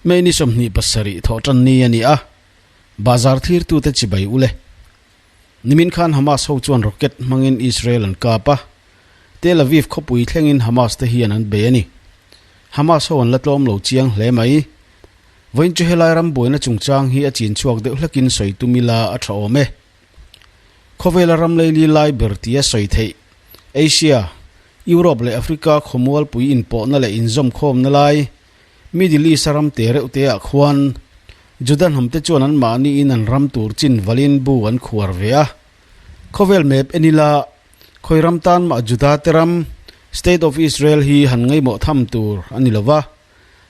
May ni 27 thawhtan ni a ni a, Bazar thirtute chibai u le. Nimin khan Hamas ho chuan rocket hmangin Israel an kap a, Tel Aviv khawpui thlengin Hamas te hian an bei a ni. Hamas ho an la tlawm lo chiang hle mai. Vawiin chu helai ram buaina chungchang hi a chin chhuak deuh hlekin sawi tum ila a tha awm e. Khawvela ram leili lai ber tia sawi theih Asia, Europe leh Africa khawmualpui inpawhna leh inzawmkhawmna lai Middle East a ram te reuh te ah khuan Juda hnamte chuan anmahni in an ram tur chin valin bu an khuar ve a. Khawvel map en ila khawi ram tan mah Juda te ram, State of Israel, hi han ngaihmawh tham tur a ni lova.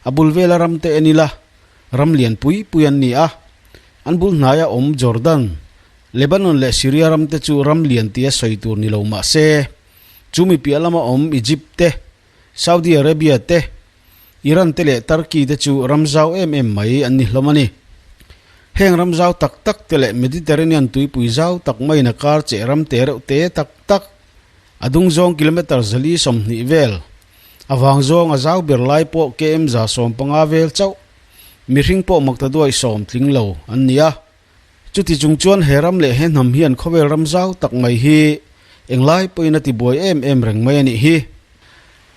A bul vela ram te en ila ram lian pui pui an ni a. An bul hnaia awm Jordan, Lebanon leh Syria ram te chu ram lian tia sawi tur ni lo mah se, chu mi piah lama awm Egypt te, Saudi Arabia te, Iran te leh Turkey te chu ram zau em em mai an ni hlawm a ni. Heng ram zau tak tak te leh Mediterranean tuipui zau tak maiin a kar cheh ram te reuh te tak tak, a dung zawng kilometre 420 vel, a vang zawng a zau ber lai pawh km 150 vel chauh, mihring pawh maktaduai sawm tling lo an ni a. Chuti chung chuan he ram leh he hnam hian khawvel ram zau tak mai hi englai pawhin a tibuai em em reng mai a nih hi.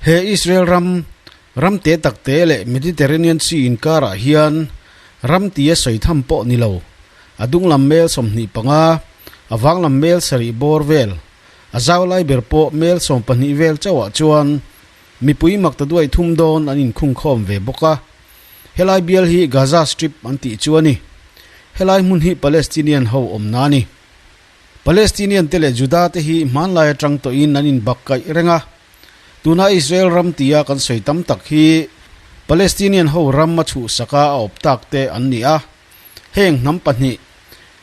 He Israel ram, ram te tak te leh Mediterranean Sea inkarah hian ram tia sawi tham pawh ni lo, a dung lam mel 25, a vang lam mel sarih bawr vel, a zau lai ber pawh mel 12 vel chauhah chuan mipui maktaduai thum dawn an inkhungkhawm ve bawk a. Helai bial hi Gaza Strip an tih chu a ni. Helai hmun hi Palestinian ho awmna a ni. Palestinian te leh Juda te hi hmanlai atang tawhin an inbak kaih reng a. Tuna Israel ram tia kan sawi tam tak hi Palestinian ho ram a chhuhsaka a awp tak te an ni a. Heng hnam pahnih,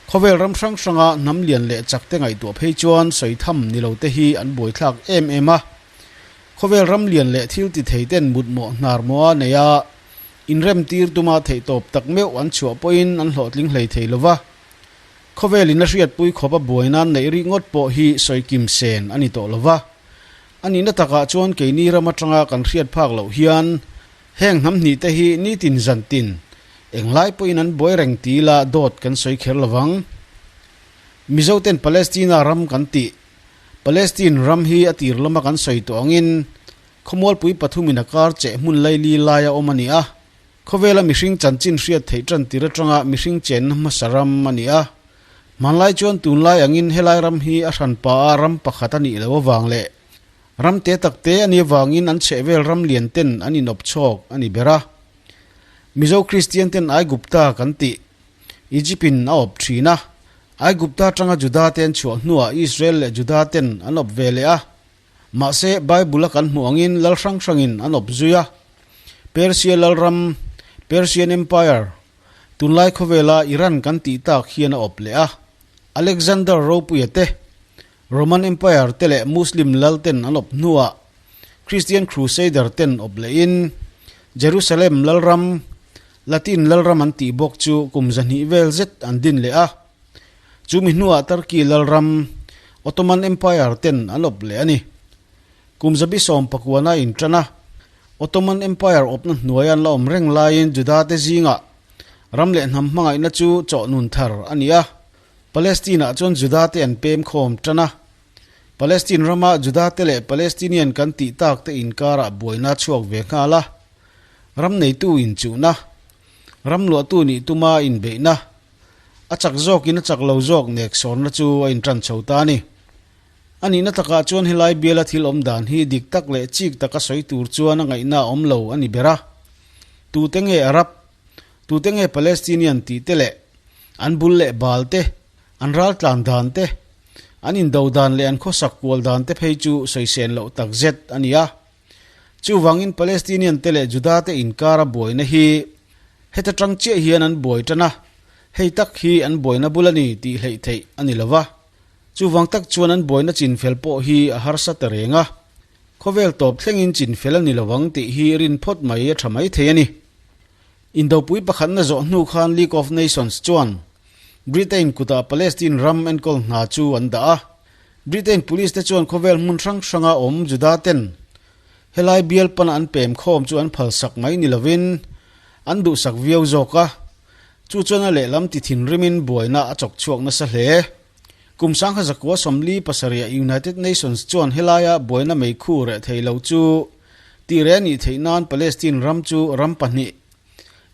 khawvel ram hrang hranga hnam lian leh chak te ngaihtuah phei chuan sawi tham ni lo te hi an buaithlak em em a. Khawvel ram lian leh thil ti thei ten mutmawh hnar maw a nei a, inrem tir tuma theihtawp tak meuh an chhuah pawhin an hlawhtling hlei thei lo va. Khawvel in a hriatpui khawp a buai nan neih rih ngawt pawh hi sawi kim sen a ni tawh lo va. A nihna takah chuan keini ram atanga kan hriat phak loh hian heng hnam hnih te hi nitin zantin englai pawhin an buai reng ti ila dawt kan sawi kher lo vang. Mizoten Palestina ram kan tih Palestine ram hi a tir lama kan sawi tawh angin khawmualpui pathumin a kar cheh hmun laili laia awm a ni a. Khawvela mihring chanchin hriat theih tan tir atanga mihring chenna hmasa ram a ni a. Hmanlai chuan tunlai angin helai ram hi a hranpa a ram pakhat a nih loh avang leh ram te tak te a nih avangin an chhehvel ram lian ten an inawp chhawk a ni ber a. Mizo Kristian ten Aigupta kan tih Egypt in a awp thin a. Aigupta atanga Juda te an chhuah hnuah Israel leh Juda ten an awp ve leh a. Mahse, Bible a kan hmuh angin lal hrang hrangin an awp zui a. Persia lalram, Persian Empire, tunlai khawvela Iran kan tih tak hian a awp leh a. Alexander Ropuia te, Roman Empire te leh Muslim lal ten an awp hnuah Christian Crusader ten awp lehin Jerusalem lalram, Latin lalram an tih bawk chu kum zahnih vel zet an din leh a. Chumi hnuah Turkey lalram, Ottoman Empire ten an awp leh a ni. Kum zabi sawm pakuana intan a, Ottoman Empire awpna hnuai an la awm reng laiin Juda te zingah ram leh hnam hmangaihna chu chawhnun thar a ni a. Palestine-ah chuan Juda te an pem khawm tan a. Palestine rama Juda te leh Palestinian kan tih tak te inkarah buaina chhuak ve nghal a. Ram neitu inchuhna, ram luahtu nih tuma inbeihna, a chak zawkin a chak lo zawk nek sawnna chu a intan chho ta a ni. A nihna takah chuan helai biala thil awm dan hi dik tak leh chik taka sawi tur chuan a ngaihna a awm lo a ni ber a. Tute nge Arab, tute nge Palestinian tih te leh an bul leh bal te, an raltlan dan te, an indo dan leh an khawsak kual dan te phei chu sawisel loh takzet a ni a. Chuvangin Palestinian te leh Juda te inkara buaina hi heta tang chiah hian an buai tan a, hei tak hi an buaina bul a ni tih hleih theih a ni lo va. Chuvang tak chuan an buaina chinfel pawh hi a harsa ta reng a, khawvel tawp thlengin chinfel a ni lo ang tih hi rin phawt mai a tha mai thei a ni. Indopui pakhatna zawh hnu khan League of Nations chuan Britain kutah Palestine ram enkawl hna chu an dah a. Britain Police te chuan khawvel hmun hrang hranga awm Juda ten helai bial pana an pem khawm chu an phalsak mai ni lovin An duhsak viau zawk a, chu chuan a lehlam ti thinrimin buaina a chawk chhuak nasa hle. Kum sangha zakua 47 ah United Nations chuan helaia buaina meikhu reh thei lo chu tih reh a nih theih nan Palestine ram chu ram pahnih,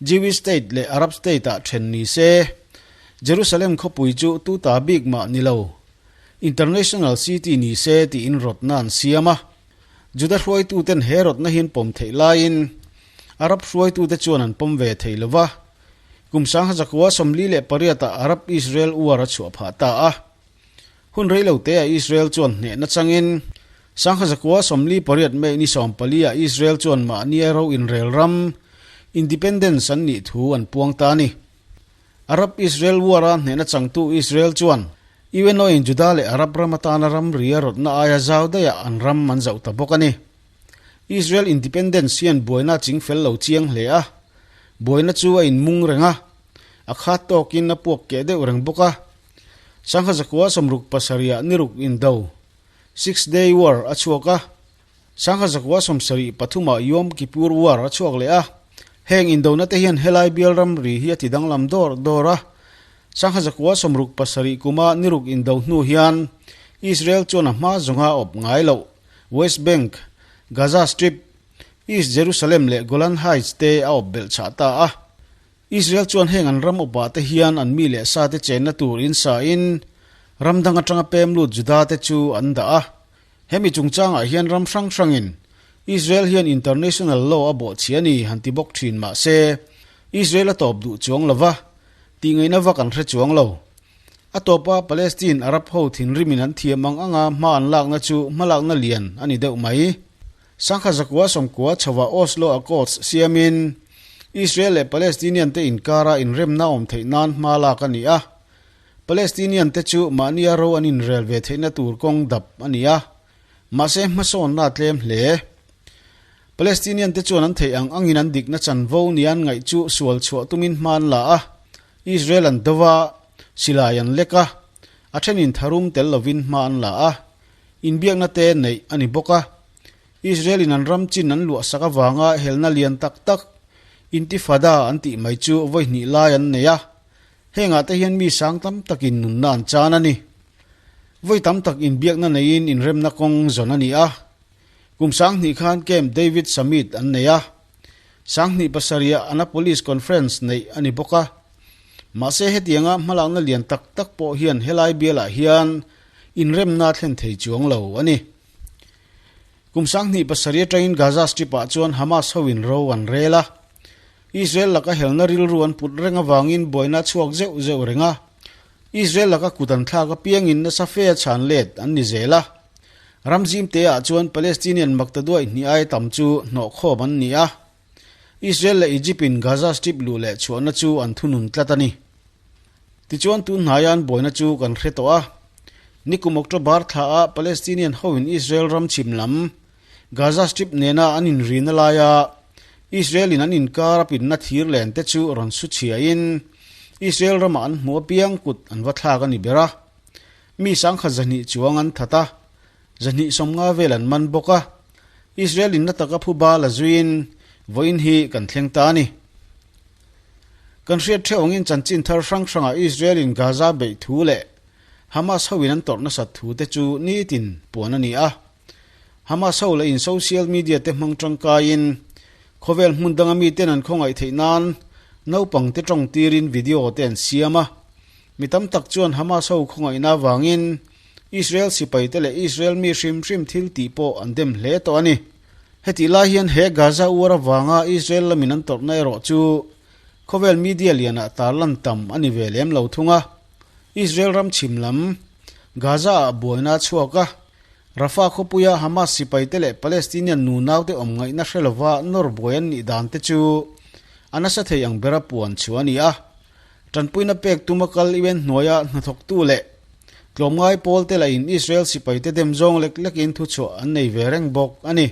Jewish State leh Arab State ah then ni se, Jerusalem khawpui chu tuta bik mah ni lo, International City ni se tiin rawtna an siam a. Juda hruaituten he rawtna hi an pawm theih laiin Arab hruaitute chuan an pawm ve thei lo va. Kum 1948 ah Arab-Israel War a chhuah phah ta a. Hun rei lo teah Israel chuan hnehna changin 1948 May ni 14 ah Israel chuan mahnia ro inrel ram, Independence, an nih thu an puang ta a ni. Arab-Israel War-a hnehna changtu Israel chuan UNO-in Juda leh Arab ram atana ramri a rawtna aia zau daihah an ram an zauh ta bawk a ni. Israel Independence hian buaina a ching fel lo chiang hle a, buaina chu a inmung reng a, a khat tawkin a puak keh deuh reng bawk a. 1967 ah niruk indo, Six Day War, a chhuak a, 1973 ah Yom Kippur War a chhuak leh a. Heng indona te hian helai bial ramri hi a ti danglam dawr dawr a. 1967 kuma niruk indo hnu hian Israel chuan a hma zawnga awp ngai loh West Bank, Gaza Strip, East Jerusalem leh Golan Heights te a awp belh chhah ta a. Israel chuan heng an ram awpah te hian an mi leh sa te chenna tur in sa in ram dang atanga pem lut Juda te chu an dah a. Hemi chungchangah hian ram hrang hrangin Israel hian international law a bawhchhia a ni han ti bawk thin mah se Israel a tawp duh chuang lo va, tihngaihna vak an hre chuang lo. A tawpa Palestine Arab ho thinrimin an thiam ang anga hma an lakna chu hmalakna lian a ni deuh mai. 1990 chhoah Oslo Accords siamin Israel leh Palestinian te inkara inremna awm theih nan hma lak a ni a. Palestinian te chu mahnia ro an inrel ve theihna tur kawng dap a ni a, mahse hmasawnna a tlem hle. Palestinian te chuan an theih ang angin an dikna chanvo nia an ngaih chu sual chhuah tumin hma an la a, Israel an do a, silai an lek a, a thenin tharum tel lovin hma an la a, inbiakna te neih a ni bawk a. Israel in an ram chin an luah sak avanga helna lian tak tak, Intifada an tih mai chu vawi hnih lai an nei a, hengah te hian mi sang tam takin nunna an chan a ni. Vawi tam tak inbiakna neiin inremna kawng zawn a ni a. Kum 2000 khan Camp David Summit an nei a, 2007 ah Annapolis Conference neih a ni bawk a. Mahse hetianga hmalakna lian tak tak pawh hian helai bialah hian inremna thlen thei chuang lo a ni. Kum 2007 atangin Gaza Strip-ah chuan Hamas hoin ro an rel a. Israel laka helna rilru an put reng avangin buaina a chhuak zeuh zeuh reng a. Israel laka kut an thlak apiangin nasa fe a chhan let an ni zel a. Ram zimteah chuan Palestinian maktaduai hnih aia tam chu hnawhkhawm an ni a. Israel leh Egypt-in Gaza Strip luh leh chhuahna chu an thunun tlat a ni. Tichuan tun hnaia an buaina chu kan hre tawh a. Nikum October thlaah Palestinian hoin Israel ram chhim lam Gaza Strip nena an inrina laia Israel-in an inkar a pinna thir len te chu rawn su chhiain Israel ramah an hmuh apiang kut an va thlak a ni ber a. Mi 1200 chuang an that a, 250 vel an man bawk a. Israel in na taka phuba la zuiin vawiin hi kan thleng ta a ni. Kan hriat theuh angin chanchin thar hrang hrangah Israel in Gaza beih thu leh Hamas hoin an tawrh nasat thu te chu nitin puan a ni a. Hamas ho leh in social media te hmang tangkaiin khawvel hmun danga miten an khawngaih theih nan naupang te tawng tirin video te an siam a. Mi tam tak chuan Hamas ho khawngaihna avangin Israel sipai te leh Israel mi hrim hrim thil tih pawh an dem hle tawh a ni. Hetih lai hian he Gaza uar avanga Israel lamin an tawrhna erawh chu khawvel media lianah tarlan tam a ni ve lem lo thung a. Israel ram chhim lam Gaza-ah buaina a chhuak a, Rafah khawpuia Hamas sipai te leh Palestinian nunaute awm ngaihna hre lova nawr buai an nih dan te chu a nasa thei ang bera puan chhuah a ni a. Tanpuina pek tuma kal UN hnuaia hnathawktu leh tlawmngai pawl te lahin Israel sipaite dem zawng lek lekin thuchhuah an nei ve reng bawk a ni.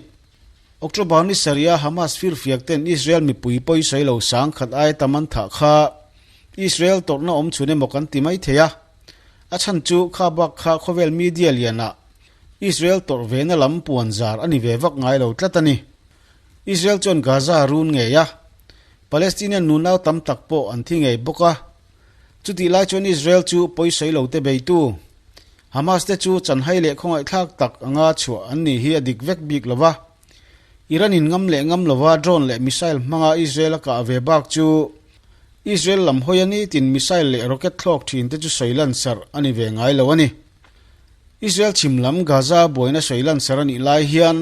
October ni sarih a Hamas firfiak ten Israel mipui pawi sawi lo 10,000 aia tam an thah kha Israel tawrhna awm chhun emaw kan ti mai thei a. A chhan chu kha bak kha khawvel media lianah Israel tawrh vena lam puan zar a ni ve vak ngai lo tlat a ni. Israel chuan Gaza a run ngei a. Palestinian nunau tam tak pawh an thi ngei bawk a. Chutih lai chuan Israel chu pawisawi lo te beitu Hamas te chu chanhai leh khawngaihthlak tak anga chhuah an ni hi a dik vek bik lo va. Iran in ngam leh ngam lova drone leh missile hmanga Israel a kah ve bak chu Israel lam hawi a nitin missile leh rocket thlawk thin te chu sawi lansarh a ni ve ngai lo a ni. Israel chhim lam Gaza buaina sawi lansarh a nih lai hian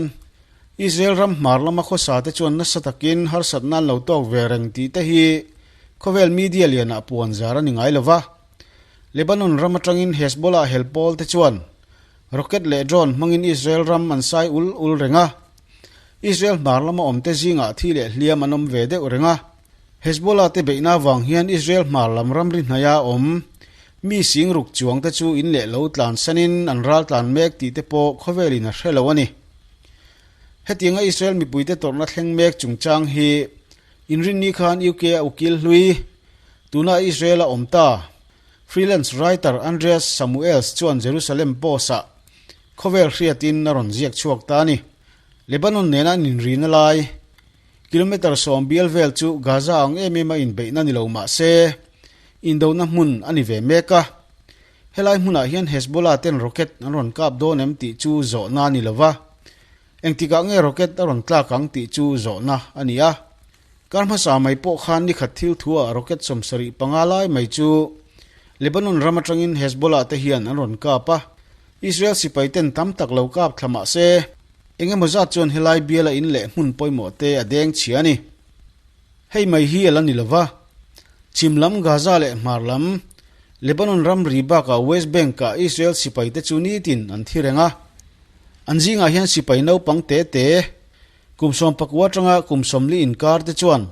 Israel ram hmar lama khawsa te chuan nasa takin harsatna an lo tawk ve reng tih te hi khawvel media lianah puan zar a ni ngai lo va. Lebanon ram atangin Hezbollah hel pawl te chuan Rocket leh drone hmangin Israel ram an sai ul ul reng a. Israel hmar lama awmte zingah thi leh hliam an awm ve deuh reng a. Hezbollah te beihna avang hian Israel hmar lam ramri hnaia awm mi sing ruk chuang te chu in leh lo tlan sanin an ral tlan mek tih te pawh khawvelin a hre lo a ni. Hetianga Israel mipuite tawrhna thleng mek chungchang hi inrinni khan UK a ukil hlui tuna Israel a awm ta. Freelance writer Andreas Samuels chuan Jerusalem Post-ah khawvel hriatin a rawn ziak chhuak ta a ni. Lebanon nena an inrina lai, kilometre 10 bial vel chu Gaza ang em em a inbeihna ni lo mah se, indona hmun a ni ve mek a. Helai hmunah hian Hezbollah ten rocket an rawn kap dawn em tih chu zawhna a ni lo va, engtikah nge rocket a rawn tlak ang tih chu zawhna a ni a. Kar hmasa mai pawh khan nikhat thil thuah rocket 75 lai mai chu Lebanon ram atangin Hezbollah te hian an rawn kap a, Israel sipai ten tam tak lo kap thla mah se, eng emaw zat chuan helai biala in leh hmun pawimawh te a deng chhia a ni. Hei mai hi a la ni lova, chhim lam Gaza leh hmar lam Lebanon ram ri bakah West Bank-ah Israel sipai te chu nitin an thi reng a, an zingah hian sipai naupang te te, Kum 14 atanga kum 40 inkar te chuan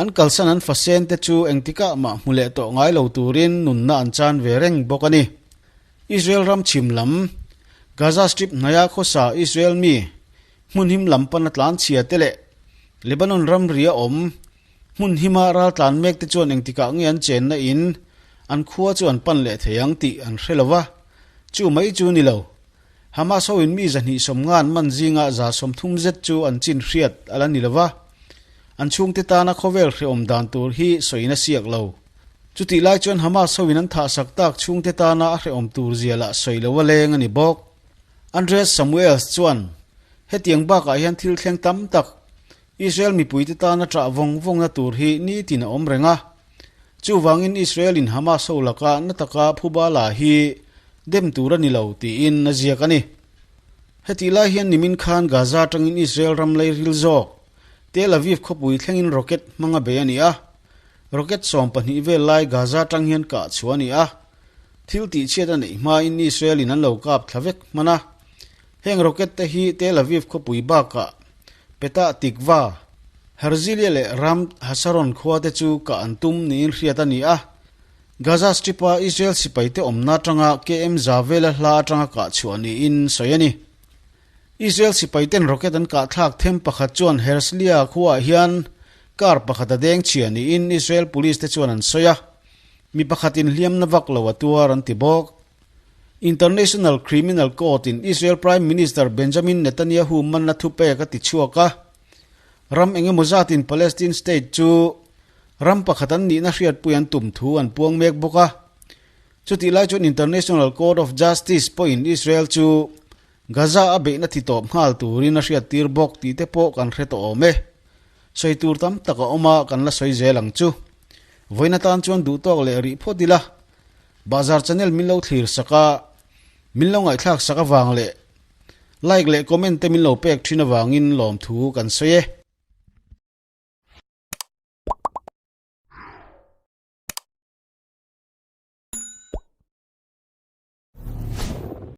an kalsan an fasen te chu engtikah mah hmu leh tawh ngai lo turin nunna an chan ve reng bawk a ni. Israel ram chhim lam, Gaza Strip hnaia khawsa Israel mi hmun him lam pana tlan chhia te leh Lebanon ramria awm hmun hima ral tlan mek te chuan engtikah nge an chenna in an khua chu an pan leh thei ang tih an hre lo va, chu mai chu ni lo. Hamas hoin mi 250 an man zinga 130 zet chu an chin hriat a la ni lo va, an chhungte tana khawvel hrehawm dan tur hi sawiin a siak lo. Chutih lai chuan Hamas hoin an thahsak tak chhungte tana a hrehawm tur zia lah sawi lo a leng a ni bawk. Andreas Samuels chuan, Hetiang bakah hian thil thleng tam tak Israel mipuite tana ṭah vawng vawngna tur hi nitin a awm reng a. Chuvangin Israel-in Hamas ho laka na taka phuba la hi dem tur a ni lo tiin a ziak a ni. Hetih lai hian nimin khan Gaza atangin Israel ram leiril zawk Tel Aviv khawpui thlengin rocket hmang a bei a ni a. Rocket 12 vel lai Gaza atang hian kah chhuah a ni a. Thil tihchhiat a neih hmain Israel-in an lo kap thla vek hman a. Heng rocket te hi Tel Aviv khawpui bakah Petah Tikva, Herzilia leh Ram Hasaron khua te chu kah an tum niin hriat a ni a. Gaza Strip-a Israel sipaite awmna atanga KM za vela hla atanga kah chhuah niin sawi a ni. Israel sipaiten rocket an kah thlak them pakhat chuan Herzliya khuaah hian car pakhat a deng chhia niin Israel police te chuan an sawi a, mi pakhatin hliamna vak lo a tuar an ti bawk. International Criminal Court-in Israel Prime Minister Benjamin Netanyahu manna thupek a ti chhuak a, ram eng emaw zatin Palestine state chu ram pakhat an nihna hriatpui an tum thu an puang mek bawk a. Chutih lai chuan International Court of Justice pawhin Israel chu Gaza a beihna thi tawp nghal turin a hriattir bawk tih te pawh kan hre tawh awm e. Sawi tur tam tak a awm a, kan la sawi zel ang chu. Vawiin atan chuan duhtawk leh rih phawt ila. Bahzar channel min lo thlir sak a, min lo ngaihthlak sak avang leh like leh comment te min lo pek thin avangin lawmthu kan sawi e.